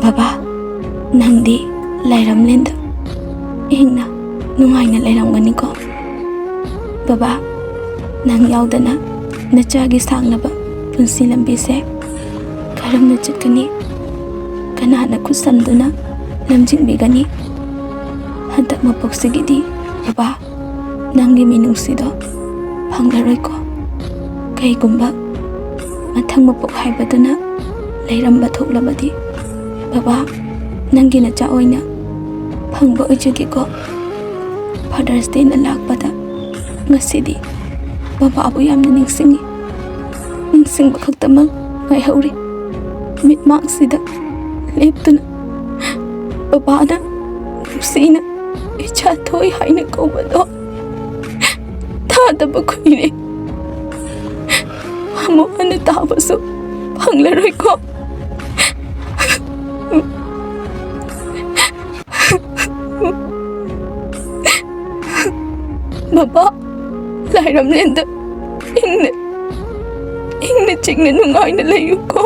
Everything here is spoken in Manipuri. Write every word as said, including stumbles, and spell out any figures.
ꯕꯕꯥ, ꯅꯪꯗꯤ ꯂꯥꯏꯔꯝꯂꯦꯟꯗ ꯏꯪꯅ ꯅꯨꯡꯉꯥꯏꯅ ꯂꯩꯔꯝꯒꯅꯤꯀꯣ? ꯕꯕꯥ, ꯅꯪ ꯌꯥꯎꯗꯅ ꯅꯆꯥꯒꯤ ꯁꯥꯡꯂꯕ ꯄꯨꯟꯁꯤ ꯂꯝꯕꯤꯁꯦ ꯀꯔꯝꯅ ꯆꯠꯀꯅꯤ? ꯀꯅꯥꯅ ꯈꯨꯠ ꯁꯝꯗꯨꯅ ꯂꯝꯖꯤꯡꯕꯤꯒꯅꯤ? ꯍꯟꯗꯛ ꯃꯄꯣꯛꯁꯤꯒꯤꯗꯤ ꯕꯕꯥ, ꯅꯪꯒꯤ ꯃꯤꯅꯨꯡꯁꯤꯗꯣ ꯐꯪꯂꯔꯣꯏꯀꯣ? ꯀꯩꯒꯨꯝꯕ ꯃꯊꯪ ꯃꯄꯣꯛ ꯍꯥꯏꯕꯗꯨꯅ ꯂꯩꯔꯝꯕ ꯊꯣꯛꯂꯕꯗꯤ, ꯕꯕꯥ, ꯅꯪꯒꯤ ꯅꯆꯥ ꯑꯣꯏꯅ ꯐꯪꯕ ꯑꯣꯏꯖꯒꯦꯀꯣ꯫ ꯐꯥꯗꯔꯁ ꯗꯦꯅ ꯂꯥꯛꯄꯗ ꯉꯁꯤꯗꯤ ꯕꯕꯥꯕꯨ ꯌꯥꯝꯅ ꯅꯤꯡꯁꯤꯡꯉꯤ꯫ ꯅꯤꯡꯁꯤꯡꯕ ꯈꯛꯇꯃꯛ ꯉꯥꯏꯍꯧꯔꯦ꯫ ꯃꯤꯠꯃꯥꯡꯁꯤꯗ ꯂꯦꯞꯇꯨꯅ ꯕꯕꯥꯅ ꯅꯨꯡꯁꯤꯅ "ꯏꯆꯥ ꯊꯣꯏ" ꯍꯥꯏꯅ ꯀꯧꯕꯗꯣ ꯇꯥꯗꯕ ꯀꯨꯏꯔꯦ꯫ ꯑꯃꯨꯛ ꯍꯟꯅ ꯇꯥꯕꯁꯨ ꯐꯪꯂꯔꯣꯏꯀꯣ꯫ ꯕꯕꯥ, ꯂꯥꯏꯔꯝꯂꯦꯟꯗ ꯏꯪꯅ, ꯏꯪꯅ ꯆꯤꯛꯅ ꯅꯨꯡꯉꯥꯏꯅ ꯂꯩꯌꯨꯀꯣ꯫